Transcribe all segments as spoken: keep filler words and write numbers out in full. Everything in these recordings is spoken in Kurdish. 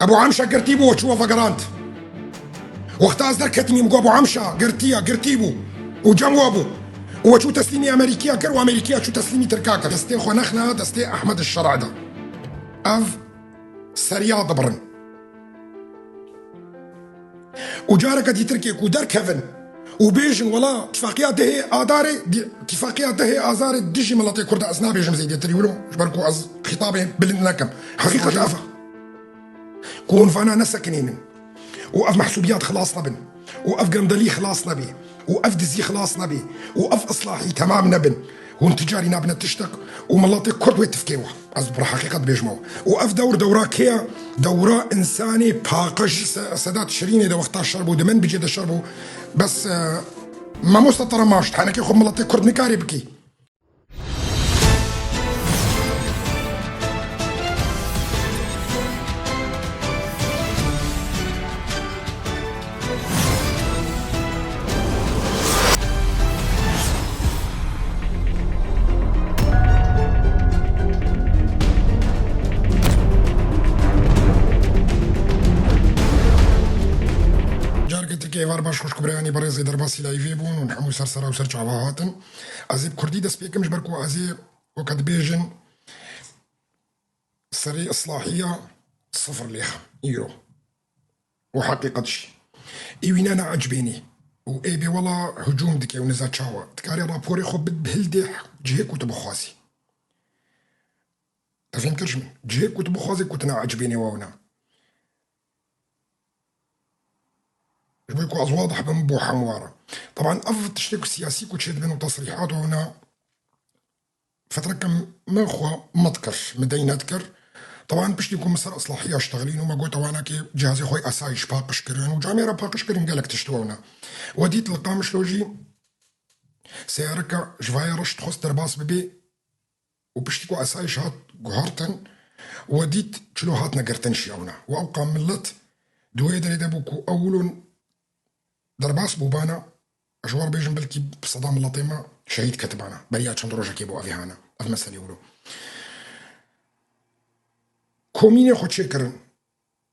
Ebu Emşa girtî bû, we çû we vegerand. Wexta ez derketîmî, min got, Ebu Emşa girtiya, girtî bû. Û cem we bû. Û we çû teslîmî Amerîkiya kir û Amerîkiya çû teslîmî Tirka kir. Destê xwe nexne destê Ehmed Şer'a de. Ev seriya dibirin. Û careke dîtirkê ku derkevin û bêjin, wela tifaqiya dehê Adarê, di-, tifaqiya dehê Azarê dijî miletê Kurd e, ez nabêjim zêdetirî wilo, ji ber ku ez xîtabê bilind nekim. Heqîqet ev e. Ku hûn vana nesekinînin. Û ev mehsûbiyat xilas nebin. Û ev gendelî xilas nebî. Û ev dizî xilas nebî. Û ev islahî temam nebin. Hûn ti carî nabine tiştek û miletê Kurd wê tifkê we. Ez bi heqîqet bêjim we. Û ev dewr dewra kê ye? Dewra însanê paqij se-, Sedat Şirînê de wexta şer bû, di min bicê de şer bû. Bes, e, mamoste te re maşt, henekê xwe miletê Kurd nikarî bikî. Careke Tirkiyê êvar baş xwişk û birayanî berêzê derbasî layîvê bûn û hemû ser sera û ser çava hatin. Ez ê bi kurdî dest pê kim, ji ber ku ez ê weke dibêjin serê islahiya sifir lêxim îro. Û heqîqet jî. Ê wî ne neecibênî. Û ê bê wela hicûm dike û niza çawa. Dikarê raporê xwe bid bi hildê cihê ku tu bixwazî. Te fêm kir ji min. Cihê ku tu bixwazî ku tu neecibênî we wina. Ji bo ku ez wadih bim bo hemû we re. Teban ev tiştê ku siyasî ku çêdibin û tesrîhat û wina fetreke min xwe min dikir, min deyn nedikir. Teban piştî ku min ser islahiya ştexilîn û me got tewanakê cihazê xwe asayîş paqij kirin û camêra paqij kirin gelek tişt wewne. We dît li Qamişlo jî seyareke ji vayê reş dixwest derbas bibê û piştî ku asayîş hat guhartin, we dît çilo hatine girtin jî ewna. Û ewqa milet di wê derê de bû ku ew wilo derbas bûbana, ez ji we re bêjim belkî bi seda miletê me şehîd ketibana. Beriya çend rojekê bû evê hane. Ev meselê wilo. Komînê xwe çêkirin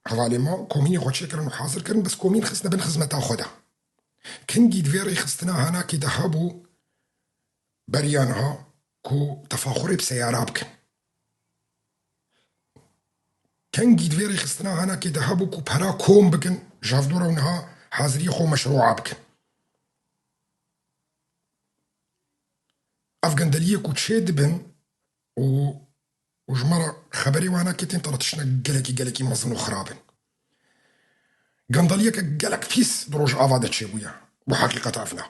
hevalê me, komînê xwe çêkirin û hazir kirin, bes komîn xistine bin xizmeta xwe de. Kengî di vê rêxistina hanakê de hebû, beriya niha ku tefaxurê bi seyara bikin. Kengî di vê rêxistina hanakê de hebû ku pera kom bikin, ji hevdû re û niha haziriyê xwe meşrûa bikin. Ev gendeliyê ku çê dibin û û ji me re xeberê wana ketên te re tiştine gelekî, gelekî mezin û xirab in. Gendeliyeke gelek pîs di Rojava de çêbûye. Bi heqîqet ev ne.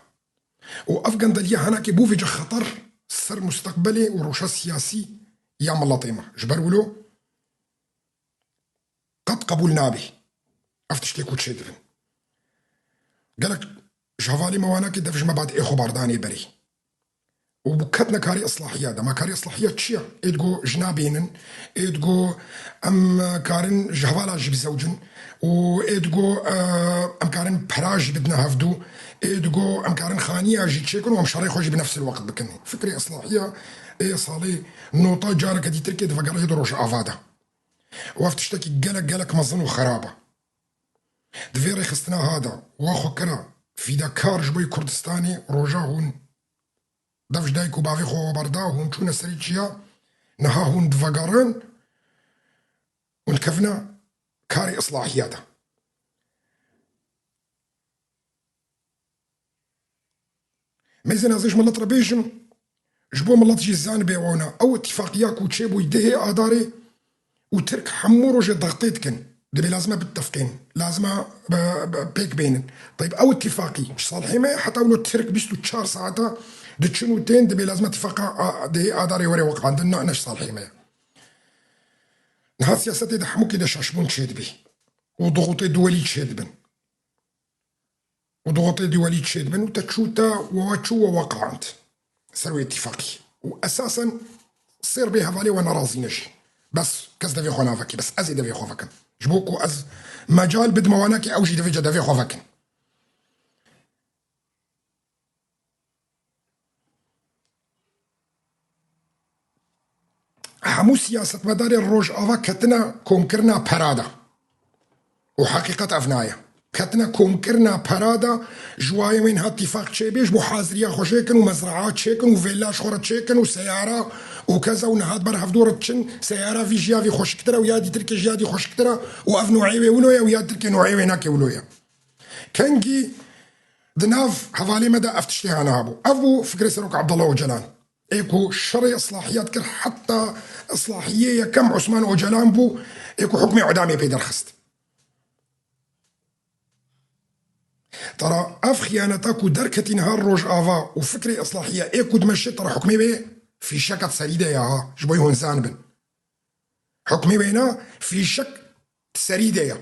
Û ev gendeliye henekê bû vêce xeter ser musteqbelê û rewşa siyasî ya miletê me. Ji ber wilo qet qebûl nabî. Ev tiştê ku çêdibin. Gelek ji hevalê me wana ke dev ji me ba diê xwe bardanê berî. Û bi ketine karê islahiya de. Ma karê islahiya çi ye? Ê digo jina bênin, ê digo em karin ji hevala jî bizewcin û ê digo, e, em karin pera jî bidine hevdû, ê digo em karin xaniya jî çêkin û em şerê xwe jî bi nefsil weqt bikin. Fikrê islahiya ê salê nota careke dîtirkê divegerê di Rojava de. Û ev tiştekî gelek, gelek mezin û xerab e. Di vê rêxistina ha de, wa xwe kira fîdakar ji bo Kurdistanê, roja hûn dev ji dayik û bavê xwe we berda, hûn çûne serî çiya, niha hûn divegerin, hûn dikevine karê islahiya de. Mêzên ez ê ji milet re bêjim, ji bo milet jî zanibê wana. Ew îtîfaqiya ku çêbûyî dehê Adarê û Tirk hemû rojê dextê dikin. Dibê lazim e bitefqên, lazim e bi, bi, pêk bênin. Teyb ew îtîfaqî ji salhê me ye, heta wilo Tirk bîst û çar saeta diçin û tên, dibê lazim e îtîfaqa a, dehê Adarê were weqandin, na ne ji salhê me ye. Niha siyasetê de hemûkê de şaşbûn çêdibî û dixûtê duwelî çêdibin. û dixûtê duwelî çêdibin û te çû te we çû we weqand ser wê îtîfaqî. Û esasen sêr bê hevalê we nerazîne jî. Bes kes devê xwe navekê, bes ez ê devê xwe vekim. Ji bo ku ez mecal bidime wana ke ew jî divêce devê xwe vekin. Hemû siyasetmedarê Rojava ketine komkirina pera de. Û heqîqet ev naye. Ketine komkirina pera de, ji wayê wên hat tîfaq çêbê, ji bo haziriya xwe çêkin û mezraa çêkin û vêlla ji xwe re çêkin û seyara û keza û niha di ber hevdû re diçin, seyara vî ji ya vî xweşiktir e û ya dîtirkê ji ya dî xweşiktir e û ev no'ê wê wilo ye û ya dîtirkê no'ê wê nake wilo ye. Kengî di nav hevalê me de ev tiştê hane hebû. Ev bû fikrê Serok Abdullah Ocalan. Ê ku şerê islahiyat kir, heta islahiyê yekem Osman Ocalan bû, ê ku hukmê idamê pê derxist. Tara ev xiyaneta ku derketî niha Rojava û fikrê islahiye ê ku dimeşê tara hukmê wê fîşeka di serî de ya ha, ji bo hûn zanibin. Hukmê wêna fîşek di serî de ya.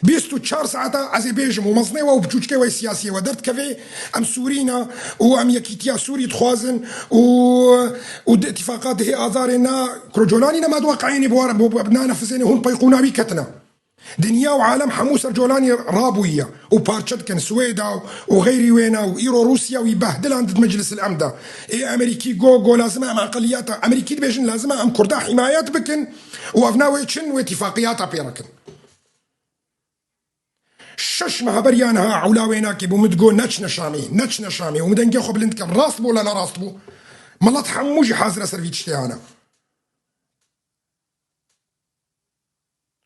Bîst û çar saeta ez ê bêjim û mezinê we û biçûçikê we siyasiyê we derdikevê, em Sûrî ne û em yekîtiya Sûrî dixwazin û, û di îtîfaqa dihê Azarê ne, kuro Colanî ne ma di weqayênê bi war, bi, bi, bi nane fizênê hûn peyqûna wî ketine. Dinya û alem hemû ser Colanî rabûyiye û parçe dikin. Swêda û, û xeyrî wêna û îro Rûsya wî behdilan di Meclis el Emn de. Ê Amerîkî go, go lazim e em eqeliyata Amerîkî dibêjin, lazim e em Kurda himayet bikin û ev na wê çin wê tifaqiyata pê re kin. Şeş meha beriya niha ewla wê nake bû min digo neçine Şamê, neçine Şamê û min dengê xwe bilind kir. Rast bû le ne rast bû? Milet hemû jî hazir e ser vî tiştê hane.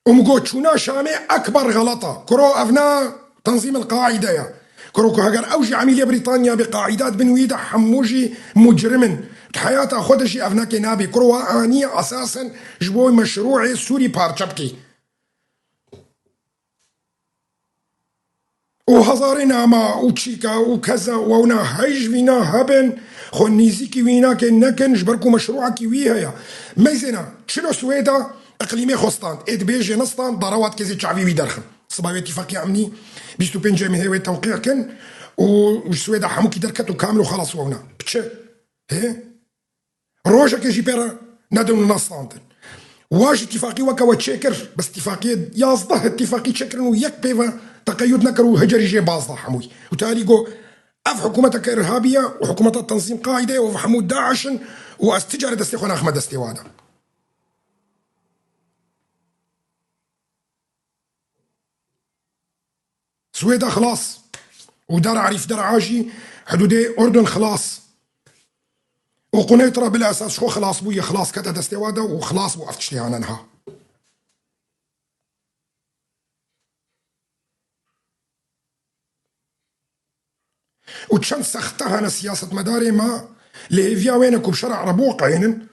Û min got, çûna Şamê ekber xeleta. Kuro ev ne Tenzîm el Qaîde ye. Kuro ku heger ew jî emîlê Brîtanya bê, Qaîde di bin wî de hemû jî mucrim in. Di heyata xwe de jî ev neke nabê. Kuro wa aniye esasen ji bo meşrûê Sûrî parçe bikê. Û hezarê nama û çîka û keza û ewna hey ji vîna hebin, xwe nîzîkî wî nake nekin, ji ber ku meşrûekî wî heye. Meyzêna çilo Swêda iqlîmê xwe stand, ê dibêjê nestand, dara wat kezê çavî wî derxin. Siba wê tîfaqiya emnî bîst û pêncê mehê wê tewqî kin û ji Swêda hemûkî derket û kamil û xelas û ewna. Piçe. Hê? Rojekê jî pê re nedin û nestandin. Wa ji tîfaqî weke we çêkir, bes tîfaqiyê yazdeh tîfaqî çêkirin û yek pê ve teqeyûd nekir û hicerî jê baz da hemûyî. Û talî got, ev hikûmeteke irhabî ye û hikûmeta Tenzîm Qaîde ye û ev hemû DAIŞ in û ez ti carê destê xwe naxime destê wa de. Swêda xilas. Û Dar Arîf Der'a jî hidûdê Urdun xilas. Û Quneytra bila esas ji xwe xilas bû, yê xilas kete destê wa de û xilas bû ev tiştê hane niha. Û çend sexte hene siyasetmedarê me li hêviya wê ne ku bi şera Erebû qeynin.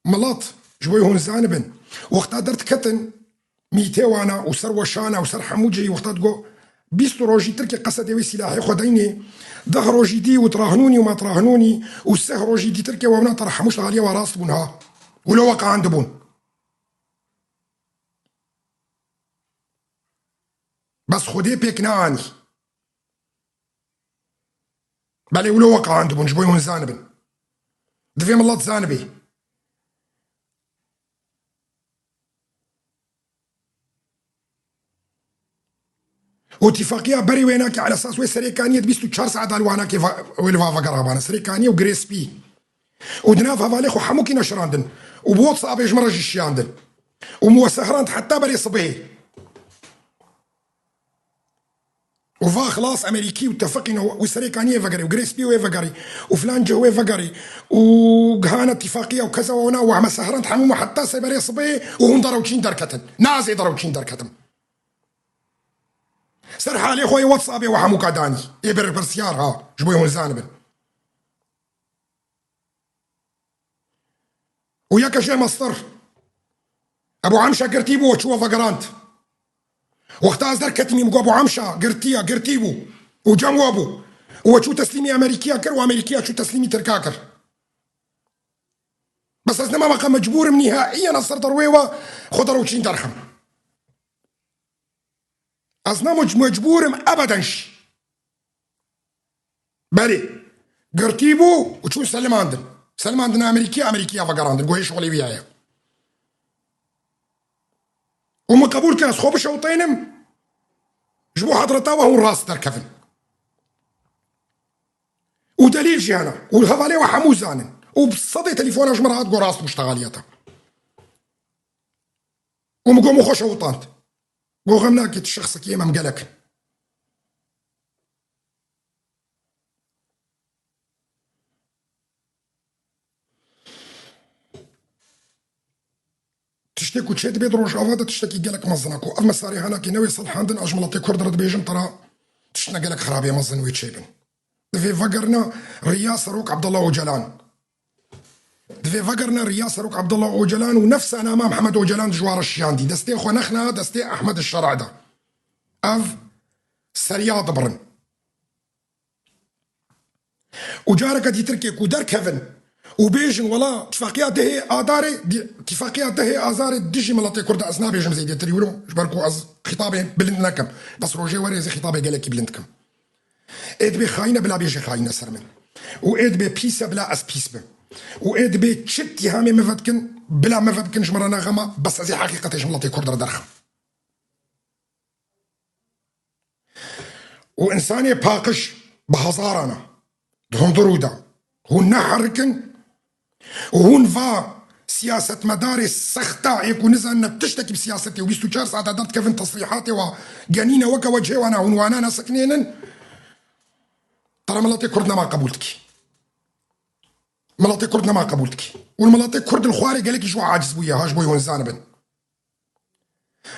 Milet, ji bo hûn zanibin, wexta derdiketin mîtê wana û ser weşana û ser hemû cihî wexta digo, bîst rojî Tirkê qesedê wê sîlahê xwe deynê, deh rojî dî û trahnûnî û matrahnûnî û sih rojî dî Tirkê wewna tara hemû şahaliye wa rast bûn ha. Wilo we qandibûn. Bes Xwedê pêk neanî. Belê wilo we qandibûn, ji bo hûn zanibin. Divê milet zanibê. Û tîfaqiya berê wê nake, elesas wê Serêkaniyê di bîst û çar saet de li wana kê va-, wê li va vegerabane. Serêkaniyê û Girê Spî. Û di nav hevalê xwe hemûkî neşirandin. Û bi WhatsAppê ji min re jî şiyandin. Û min we sehrand heta berê sibê. Û va xilas Amerîkî û tefiqîne û Serêkaniyê vegerî û Girê Spî wê vegerî û filan cih wê vegerî û gihane tîfaqiya û keza wana û heme sehrand hemû me heta seberê sibê û hûn derewçîn derketin. Na ez ê derewçîn derketim. Ser halê xwe yê WhatsAppê we hemûka danî. Ê berpirsiyar ha, ji bo hûn zanibin. Û yeke jê mestir. Ebu Emşa girtî bû, çû we vegerand. Wexta ez derketîm, min got, Ebu Emşa girtiye, girtî bû. Û cem we bû. Û we çû teslîmî Amerîkiya kir û Amerîkiya çû teslîmî Tirka kir. Bes ez nema meqa mecbûr im nîhaiyen ez ser derwê we xwe derewçîn derxim. Ez ne mec-, mecbûr im ebeden jî. Belê. Girtî bû û çûn selimandin. Selimandin Amerîkî, Amerîkî ya vegerandin. Guhê şolê wî heye. Û min qebûl kir ez xwe bişewtênim. Ji bo hedreta we hûn rast derkevin. Û delîl jî hene. Û hevalê we hemû zanin. Û bi sedê telefona ji min re hat got rast bû ji te xaliyeta. Û min got, min xwe şewitand. Got, xem nake, tu şexsekî yê me, em gelek in. Tiştê ku çêdibe di Rojava de tiştekî gelek mezin e, ku ev mesarê henekê newê selhandin, ez ji miletê Kurd re dibêjim, te re tiştine gelek xirabê mezin wê çêbin. Divê vegerine riya Serok Abdullah Ocalan. Divê vegerine riya Serok Abdullah Ocalan û nefsa nama Mihemed Ocalan ji wan re şiyandî. Destê xwe nexne destê Ehmed Şer'a de. Ev seriya dibirin. Û careke dîtirkê ku derkevin û bêjin, wela tifaqiya dehê Adarê, di-, tifaqiya dehê Azarê dijî miletê Kurd e, ez nabêjim zêdetirî wilo, ji ber ku ez xîtabê bilind nekim. Bes rojê werê ez ê xîtabê gelekî bilind kim. Ê dibê xayîn e, bila bêjê xayîn e ser min. Û ê dibê pîs e, bila ez pîs bim. Û ê dibê çi tîhamê min vedikin, bila min vedikin, ji min re ne xem e, bes ez ê heqîqetê ji miletê Kurd re derxim. Û însanê paqij bi hezaran e. Di hundirû de. Hûn neherikin û hûn va siyasetmedarê sexta ê ku nizanine tiştekî bi siyasetê û bîst û çar saet e derdikevin tesrîhatê wa genîne weke wecihê wana hûn wana nesekinênin. Te re miletê Kurd nema qebûl dikî. Miletê Kurd nema qebûl dikî. Û miletê Kurd li xwarê gelekî ji we aciz bûye, ha ji bo hûn zanibin.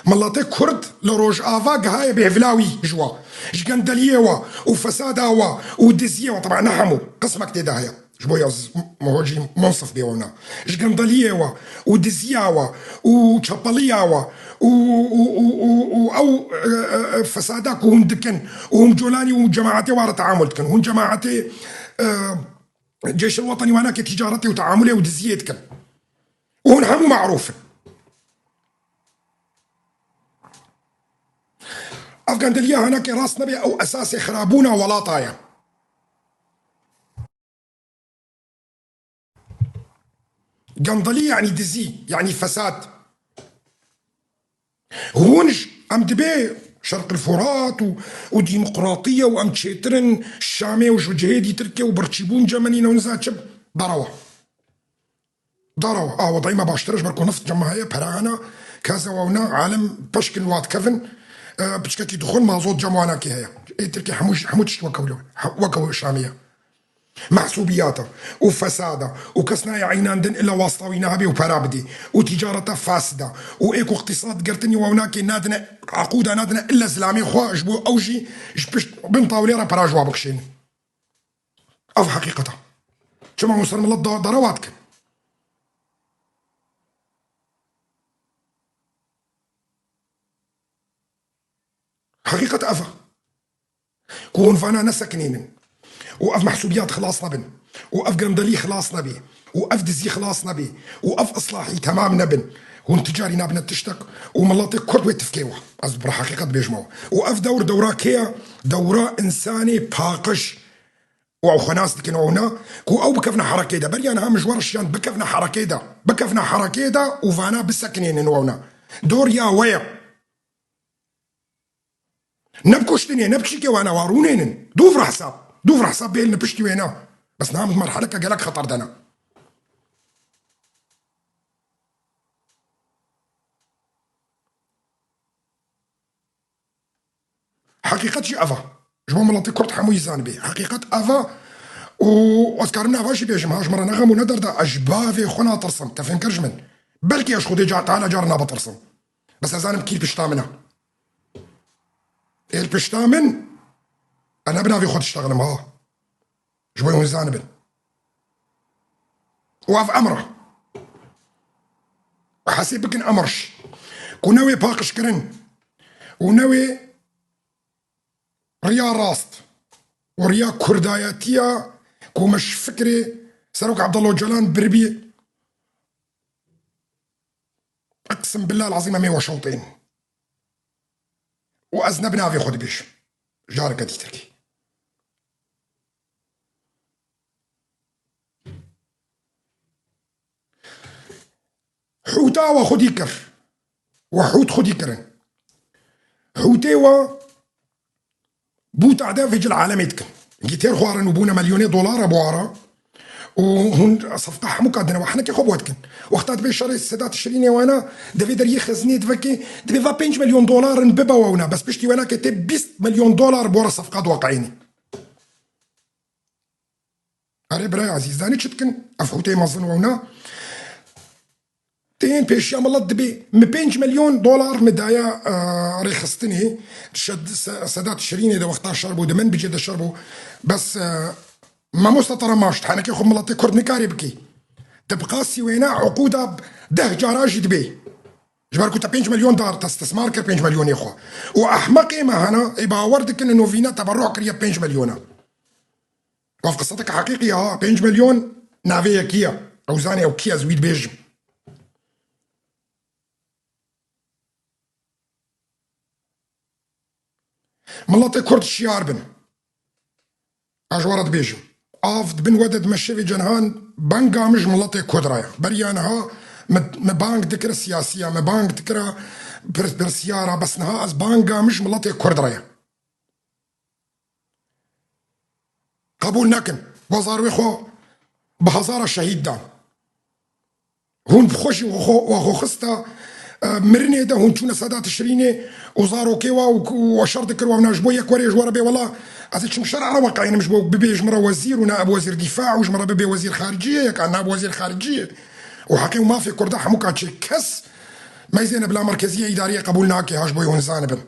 Miletê Kurd li Rojava gihaye bêvila wî ji wa. Ji gendeliyê wa û fesada wa û diziyê wa, teba ne hemû, qismek tê de heye. Ji bo ya z-, mihocî munsif bê wewna. Ji gendeliyê wa û diziya wa û çepeliya wa û, û, û, û, û ew, e, e, e, fesada ku hûn dikin û hûn Colanî û cemaetê wa re teamul dikin. Hûn cemaetê, e, Ceyşil Wetenî wana ke ticaretê û teamulê û diziyê dikin. Û hûn hemû marûf in. Ev gendiliya hinekê rast nebe, ew esasê xirabûna welata ye. Gendilî yanî dizî, yanî fesad. Hûn ji, em dibê Şerqil Furat û, û demokratiye û em çêtir in Şamê û ji cihê dîtirkê û birçîbûn cemenîne û niza çi, derewa. Derewa. A, wedayî me baştir e, ji ber ku nift cem me heye, pere hene, keze wewna, alim peşkin wa dikevin, e, piçkekî dixwin, mazot cem wanakê heye. Ê Tirkê hemû, hemû tişt weke wilo, he-, weke Şamê ye. Mehsûbiyata û fesada û kes nayê eynandin illa wasta wî nehabê û pera bidê û ticareta fasida û ê ku iqtîsad girtinî wewna kê nadine, eqûda nadine illa zilamê xwe ji bo ew jî ji pişt bin tawlê re pera ji wa bikişênin. Ev heqîqet e. Çima hûn ser milet da-, derewa dikin? Heqîqet ev e. Ku hûn vana nesekinînin. Û ev mehsûbiyat xilas nebin. Û ev gendelî xilas nebê. Û ev dizî xilas nebê. Û ev islahî temam nebin. Hûn ticarî nabine tiştek û miletê Kurd wê tifkê we. Ez bi heqîqet bêjime we. Û ev dewr dewra kê ye? Dewra însanê paqij. Û ew xwe nas dikin wewna ku ew bikevne herekê de. Beriya niha min ji we re şiyand bikevne herekê de. Bikevne herekê de û vana bisekinênin wewna. Dor ya we ye. Ne bi kuştinê, ne bi çîkê wana wa rûnênin. Dûv re hesab. Dûv re hesab bêlin piştî wêna. Bes niha min merheleke gelek xeter de ne. Heqîqet jî ev e. Ji bo miletê Kurd hemûyî zanibê. Heqîqet ev e û ez karim nava jî bêjim, ha, ji min re ne xem û ne derd e, ez ji bavê xwe natirsim. Te fêm kir ji min. Belkî ez ji Xwedê ca-, tala car nabitirsim. Bes ez zanim kî li pişta min e. Ê li pişta min, ez ne bi navê xwe diştexilim, ha. Ji bo hûn zanibin. Û ev emr e. Hesê bikin emr jî. Ku newê paqijkirin û newê riya rast û riya kurdayetiya ku me ji fikrê Serok Abdullah Ocalan biribî, eqsim billah lazîm em ê weşewtên. Û ez ne bi navê xwe dibêjim. Careke dîtirkî. Hûta we xwedî kir. We hût xwedî kirin. Hûtê we bû tade vê cil alemê dikin. Gî têr xwarin û bûne milyonê dolara buara. û hûn sefqa hemû ka dine we henekê xwe bo dikin. Wexta dibê şerê Sedat Şirînê wana, divê deriyê xezinê divekê, divê va pênc milyon dolar in bibe wewna. Bes piştî wena ke tê bîst milyon dolar bo re sefqa diweqeyînî. Erê birayê ezîz, zanî çi dikin? Ev hûtê mezin wewna. Tên pêşiya milet dibê. Mi pênc milyon dolar mi daya, e, rêxistinê. Şed-, Se-, Sedat Şirînê de wexta şer bû, di min bicê de şer bû. Bes, e, mamosta te re maşt, henekê xwe miletê Kurd nikarê bikî. Te bi qasî wêna uqûda deh cara jî dibê. Ji ber ku te pênc milyon dar, te istismar kir pênc milyonê xwe. Û ehmeqê me hene, ê bawer dikin, novîna teberruh kiriye pênc milyona. Ev qiseteke heqîqî ya, pênc milyon navê yekî ye. Ew zanê ew kî ye, ez wî dibêjim. Miletê Kurd şiyar bin. Ez ji we re dibêjim. Av di bin we de dimeşevê cenihan banga min ji miletê Kurd re ye. Beriya niha min, min bang dikir siyasiya, min bang dikira pir-, pirsiyara, bes niha ez banga min ji miletê Kurd re ye. Qebûl nekin. Wezar wê xwe bi hezara şehîd dan. Hûn bi xwe jî we xwe, we xwe xista, e, mirinê de hûn çûne Sedat Şirînê û zarokê wa û, û we şer dikir wewna ji bo yek werê ji we re bê wela ez ê çim şer re weqeynim ji bo bibê ji min re wezîr û naib wezîr dîfa û ji min re bibê wezîr xariciyê yek an naib wezîr xariciyê û heqê û mafê Kurda hemû ka çê kes meyzêne bila merkeziye îdariyê qebûl nake ha ji bo hûn zanibin.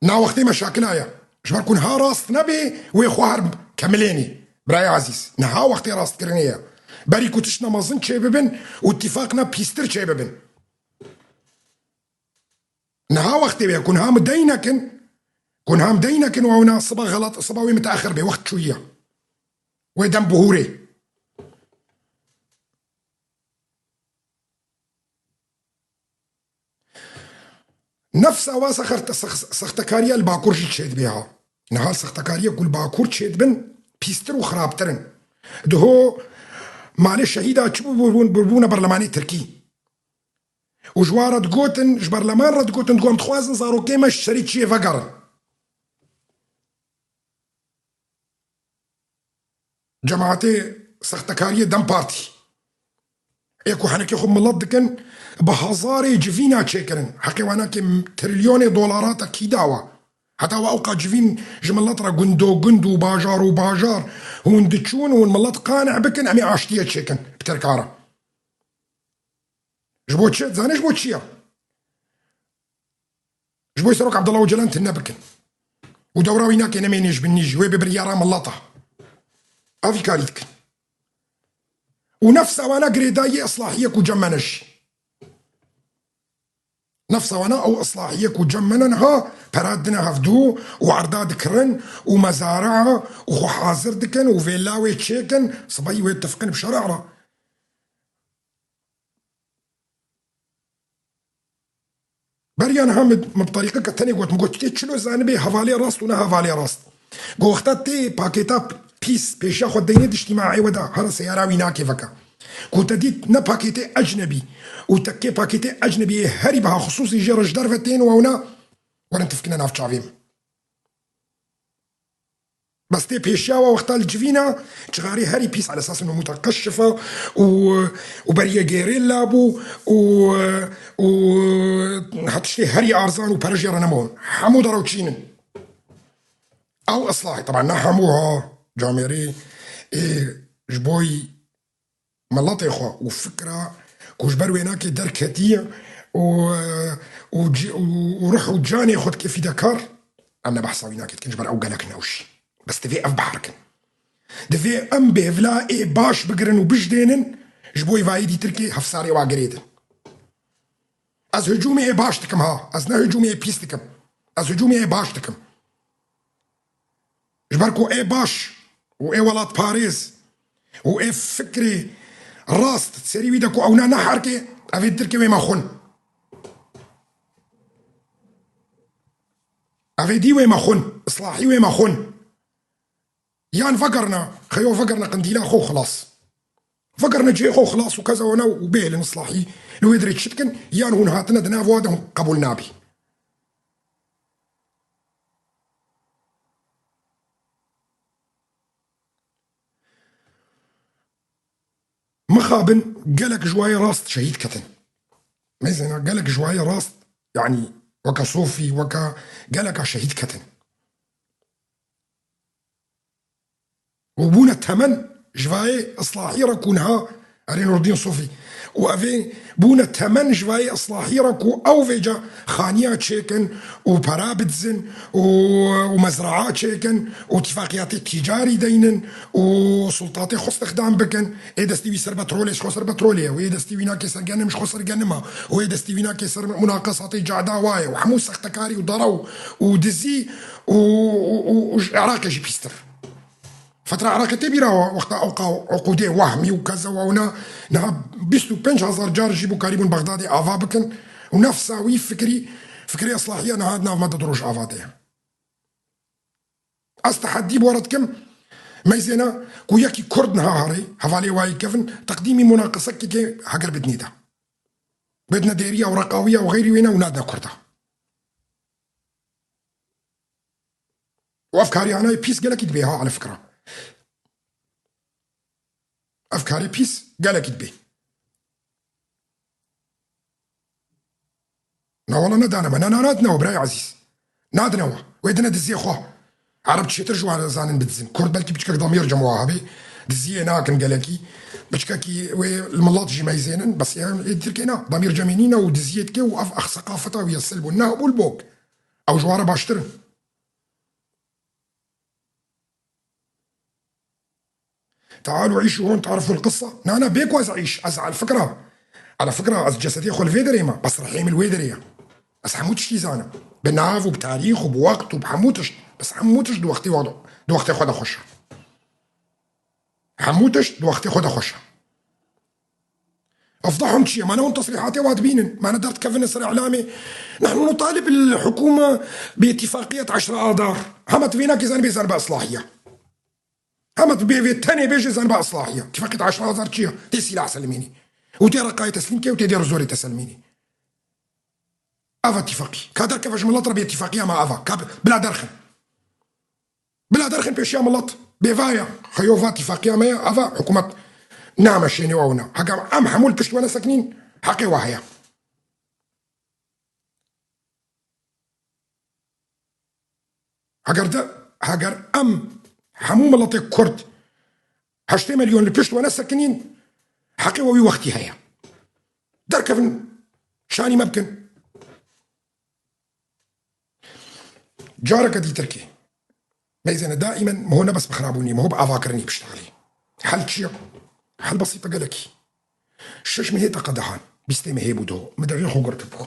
Na wextê meşakila ye. Ji ber ku niha rast nebe, wê xwe her kemilênî. Birayê ezîz, niha wextê rastkirinê ye. Berî ku tiştna mezin çêbibin û îtîfaqna pîstir çêbibin. Niha wextê wê ku niha min dey nekin, ku niha min dey nekin û ew na siba xelat, siba wê miteexir bê, wext çûyiye. Wê dem bihûrê. Nefsa wa sexert-, sex-, sextekariya li Bakur jî çêdibê ha. Niha sextekariya ku li Bakur çêdibin pîstir û xirabtir in. Diho malê şehîda çi bû, bû, bû, bûne berlemanê Tirkî. Û ji wan re digotin, ji berleman re digotin, digo em dixwazin zarokê me ji serî çiyê vegerin. Cemaetê sextekariyê dem partî. Ê ku henekê xwe milet dikin, bi hezarê civîna çêkirin. Heqê wana kê trilyonê dolara te kî dawa? Heta we ewqa civîn ji milet re gundo gund û bajar û bajar hûn diçûn, hûn milet qane bikin, em ê aştiyê çêkin bi Tirkan re. Ji bo çi? Zanê ji bo çi ye? Ji bo Serok Abdullah Ocalan tune bikin. Û dewra wî nake nemênê ji binî jî. Wê bi biryara mileta. Ev îkarî dikin. Û nefsa wana girêdayî eslahiyek û cem me ne jî. Nefsa wana ew eslahiyek û cem me ne niha pera dine hevdû û erda dikirin û mezara û xwe hazir dikin û vêla wê çêkin, sibayî wê tifqin bi şera re. Beriya niha min, min bi terîqeke tenê got, min got, "Tê çilo zanibê hevalê rast û ne hevalê rast." Got, "Wexta tê pakêta pîs pêşiya xwe deyne diştîmaê we de, hera seyara wî nakê veke." Got, "Te dît ne pakêtê ecnebî û tekkê pakêtê ecnebî yê herî biha xisûsî jê re ji derve tên û ewna werin tifkine nav çavê min." Bes tê pêşiya we wexta li civîna çixarê herî pîs, ala esas nûmûta qeşifa û, û beriyê gêrê labû û, û her tiştê herî arzan û pere jê re nema hûn. Hemû derew çîn in. Ew islahê, teba ne hemû ha, camêrê, ê, ji boy miletê xwe û fikra ku ji ber wê nakê derketiye û, û ci-, û, û ruh û canê xwe dike fîdekar, em ne behsa wî nakê dikin, ji ber ew gelek newşî. Bes divê ev behrikin. Divê em bêvla ê baş bigirin û bijdênin, ji bo yê vayê dîtirkê hefsarê wa girêdin. Ez hicûmê ê baş dikim ha, ez ne hicûmê ê pîs dikim. Ez hicûmê ê baş dikim. Ji ber ku ê baş û ê welatparêz û ê fikrê rast serî wî de ku ewna neherkê, evê dirkê wê me xwin. Evê dî wê me xwin, islahî wê me xwin. Yan vegerna, xeyo vegerna qindîla xwe xilas. Vegerna cihê xwe xilas û keza wana û bêhêlin islahî. Li wê dirê çi dikin? Yan hûn hatine di nav wa de hûn qebûl nabî. gelek ji wayê rast şehîd ketin. Meyzêna gelek ji wayê rast, yanî weke Sofî, weke geleka şehîd ketin. Û bûne temen ji vayê islahî re ku niha erê Nurdîn Sofî. Û evê bûne temen ji vayê islahî re ku ew vêca xaniya çêkin û pera bidizin û, û mezraa çêkin û tifaqiyatê tîcarî deynin û sultatê xwe stixdam bikin. Ê destî wî ser petrolê, ji xwe ser petrolê ye, wê destî wî nake ser genim, ji xwe ser genima, wê destî wî nake ser munaqesatê cada waye û hemû sextekarî û dara û, û dizî û, û, û, û ji Iraqê jî pîstir. Fetra Iraqê tê bîra we, wexta ewqa uqûdê wehmî û keza we wina, niha bîst û pênc hezar car jî bû karîbûn Bexdadê ava bikin û nefsa wî fikrî, fikrê islahiya niha di nav me de di Rojava de ye. Ez teheddî bi we re dikim, meyzêna ku yekî Kurd niha herê, hevalê wayî kevin, teqdîmî munaqesekekê heger bidinê de. Bidine dêriya û reqawiya û xeyrî wêne û nadine Kurda. Û ev karê anayê pîs gelekî dibê ha, ala fikra. Ev karê pîs gelekî dibê. Na wala nedane me. Na, na, nadine we, birayê ezîz. Nadine we. Wê dine diziyê xwe. Ereb çêtir ji wan zanin bidizin. Kurd belkî piçkek damêr cem wa hebê. Diziyê nakin gelekî. Piçkekî wê li milet jî meyzênin. Bes ê, ê Tirkê na. Damêr cemê nîne û diziyê dike û ev, ex seqafeta wî ye, silb û nehb û lbok. Ew ji wan re baştir in. تعالوا عيشوا هون تعرفوا القصة. Na, na, bê ku ez îş, ez ala fikra. Ala fikra, ez cesedê xwe li vê derê me, bes rihê min li wê derê ye. Ez hemû tiştî zanim. Bi nav û bi tarîx û bi wext û bi hemû tişt. Bes hemû tişt di wextê wa-, di wextê xwe de xweş e. Hemû tişt di wextê xwe de xweş e. Efdahum çi ye? Ma ne hûn tesrîhatê wa dibînin? Ma ne derdikevin ser îlamê? نحن نطالب الحكومة باتفاقية عشرة آذار. Hema tu vê nakê zanibê zaniba islahiye. Hema tu bê vê tenê bêjê zaniba islahiye. Tifaqiyet aşra azar çi ye? Tê sîlah selmînî. Û tê reqayê teslîm kê û tê dê zorê te selmînî. Ava tifaqî. Ka derkeve ji milet re bê tifaqî ama ava. Ka bi-, bila derxin. Bila derxin pêşiya milet. Bêvaya. Xeyo va tifaqî ama ya ava hikûmet nameşênê wa wina. Hega em hemû li pişt we nesekinîn, heqê wa heye. Heger de, heger em hemû miletê Kurd heştê milyon li pişt we nesekinîn, heqê we wî wextî heye. Derkevin, şanî me bikin. Careke dîtirkî. Meyzêne daîmen miho ne bes bi xirabûnî, miho bi avakirinî biştexilî. Hel çi ye? Hel besît e gelekî. Şeş mehê te qedehan. Bîstê mehê bû do. Min derê xwe girtibû.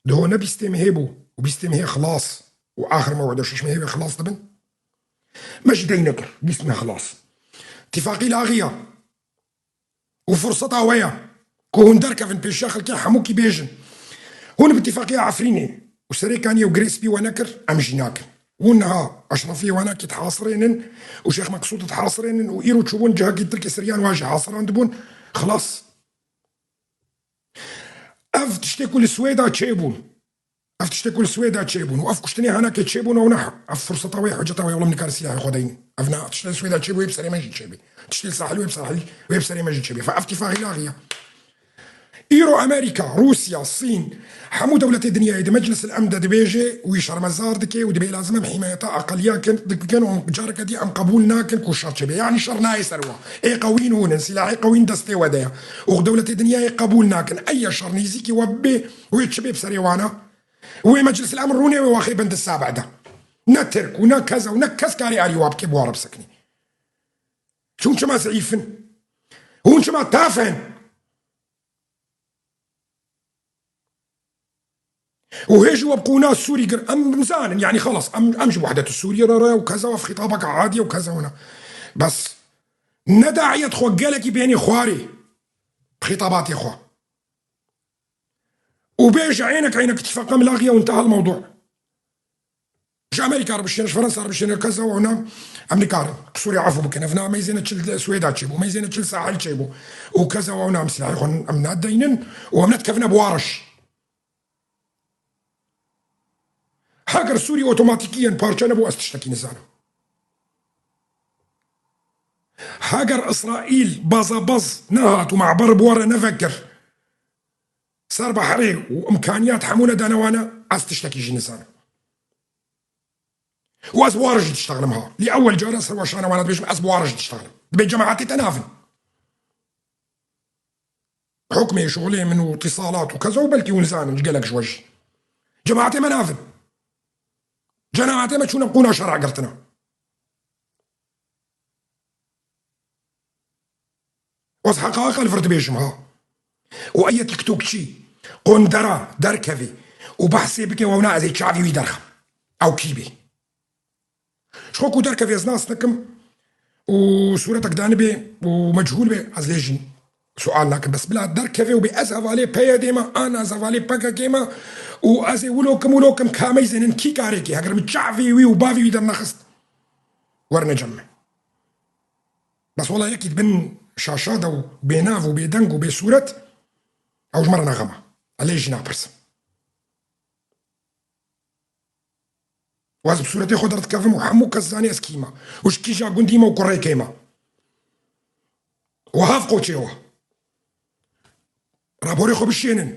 Diho ne bîstê mehê bû û bîstê mehê xilas û axir mew'ide şeş mehê wê xilas dibin. Me ji dey nekir. Bîst meh xilas. Tifaqî laxiya. Û furseta we ye ku hûn derkevin pêşiya xelkê hemûkî bêjin. Hûn bi tifaqîya Efrînê û Serêkaniyê û Girê Spî we nekir, em jî nakin. Hûn niha Eşrefiyê we nakî dihasirênin û Şêx Meqsûd dihasirênin û îro çûbûn cihekî Tirkê Siryan wa jî hasirandibûn. Xilas. Ev tiştê ku li Swêda çêbûn. Ev tiştê ku li Swêda çêbûn û ev kuştinê hanakê çêbûn, ew ne ev furseta wê, hiceta wê, wela nikare sîlahê xwe deynin. Ev ne tiştê li Swêda çêbû, wê bi serê me jî çêbê. Tiştê li sahil wê bi sahil, wê bi serê me jî çêbê. Fe ev tîfaqî laxiya. Îro Amerîka, Rûsya, Sîn, hemû dewletê dinyayê di Meclis el Emn de dibêje, wî şermezar dike û dibê lazim em hîmayeta aqeliya kin, dikin û careke dî em qebûl nakin ku şer çêbe. Yanî şer nayê ser wa. Ê qewîn hûn in, sîlahê qewîn destê we de ye. Û dewletê dinyayê qebûl nakin. Eya şer nêzîkî we bibê, wê çi bê bi serê wana? Wê Meclis el Emn rûnê wê waxê bend sabe de. Ne Tirk û ne keza û ne kes karê arî wa bike bi wa re bisekinî. Hûn çima zeîf in? Hûn çima taf in? Û hê ji we bi qûna Sûrî gir. Em bizanin, yanî xelas, em, em ji wehdet Sûriyê re re û keza wef xîtabeke adî ye û keza wina. Bes ne daiyet xwe gelekî bênî xwarê bi xîtabatê xwe. Û bêje eynek eynek tifaqe milaxiye û intehal mewdu. Ji Amerîka re bişêne, ji Fransa re bişêne, keza wewna em nikarin. Qisûrê efû bikin. Ev na meyzêne çil Swêda çêbû, meyzêne çil sahil çêbû. Û keza wewna em silahê xwe em nadeynin û em nedikevine bi wariş. Heger Sûrî otomatîkî yên parçe nebû, ez tiştekî nizanim. Heger Îsraîl baza baz nehat û me'ber bi we re nevekir ser behrê û îmkaniyat hemû nedane wana, ez tiştekî jî nizanim. Û ez bi we re jî diştexlim ha. Lê ewel cara ser weşana wana dibêjim, ez bi we re jî diştexlim. Dibê cemaetê te navin. Hukmê, şixulê min û îtîsalat û keza û belkî hûn zanin, ji gelek ji we jî. Cemaetê me navin. Cemaetê me çûne qûna şer'a girtina. Ez heqaqa li vir dibêjim ha. Û eye TikTokçî, qondera, derkevê û behsê bike, wewna ez ê çavî wî derxim. Ew kî bê? Ji xwe ku derkevê ez nas nikim û sûretek danibê û mechûl bê, ez lê jî sual nakim. Bes bila derkevê û bê ez hevalê P Y D'ê me, an ez hevalê P K K'ê me û ez ê wilo kim, wilo kim, ka meyzênin kî karê kê? Heger min çavê wî û bavê wî dernexist, werne cem min. Bes wela yekî di bin şaşa de û bênav û bêdeng û bêsûret, ew ji me re ne xem e. Ez lê jî napirsim. Û ez bi sûretê xwe derdikevim û hemû kes zanî ez kî me. Û ji kîja gundî me û kurê kê me. Û hav qoçê we. Raporê xwe bişênin.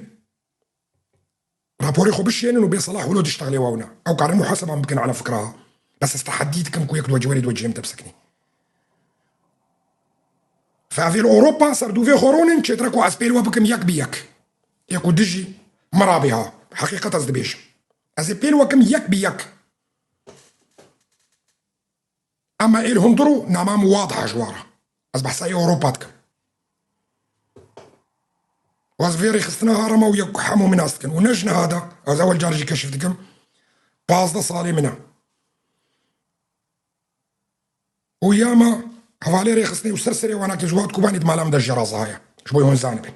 Raporê xwe bişênin û bê selah wilo diştexlê wewna. Ew karin muhaseban bikin ala fikra. Bes ez teheddî dikim ku yek dwecî werê dwecî em te biseknî. Fe evê li Ewropa ser dûvê xwe ronin, çêtir e ku ez pêl we bikim yek bi yek. Yek û dijî me rabê ha. Heqîqet ez dibêjim. Ez ê pêl we kim yek bi yek. Ema êl hundir û namam wadih ji wara. Ez behsa Ewropa dikim. Û ez vê rêxistina harama û yek hemû min nas dikin. Û ne ji niha de, ez ewel car jî keşif dikim. Pazdeh salê min e. Û ya me hevalê rêxistinê û ser serê wana ke Zuhat Kubanî di mala min de jê razaye. Ji bo hûn zanibin.